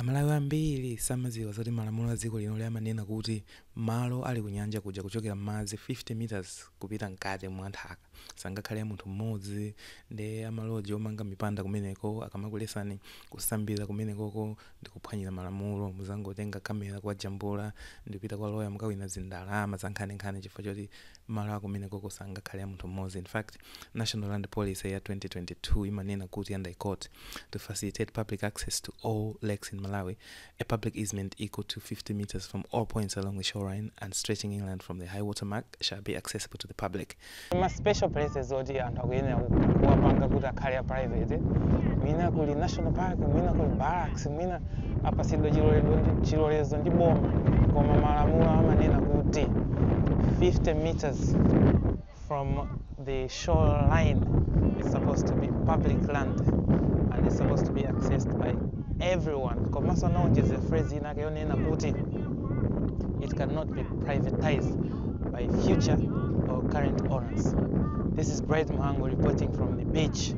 Amalawi ambiri samadziwa zoti malamulo a dziko lino amanena kuti malo ali kunyanja kuja kuchokera m'madzi 50 meters kupita mkati mwa nthaka sangakhale ya munthu mmodzi. Ndi amaloji omanga mipanda kumeneko, akamakulesani kusambira kumenekoko ndikuphwanyira malamulo. Muzangotenga kamera kuwajambula ndikupita kwa loya, mukawina zindalama za nkhaninkhani chifukwa choti malo akumenekoko sangakhale ya munthu mmodzi. In fact, National Land Policy ya 2022 imanena kuti, and I quote, "To facilitate public access to all lakes in Malawi, a public easement equal to 50 meters from all points along the shoreline and stretching inland from the high water mark shall be accessible to the public." Ma special places oti anthu akuyenera kuwapanga kuti akhale a private, mwina kuli national park, mwina kuli barracks, mwina apasidwa chilolezo ndi boma, koma malamulo amanena kuti 50 meters from the shoreline is supposed to be public land and is supposed to be accessed by everyone. Komanso anaonjeza phrase inake yonena kuti it cannot be privatized by future or current owners. This is Bright Mhango reporting from the beach.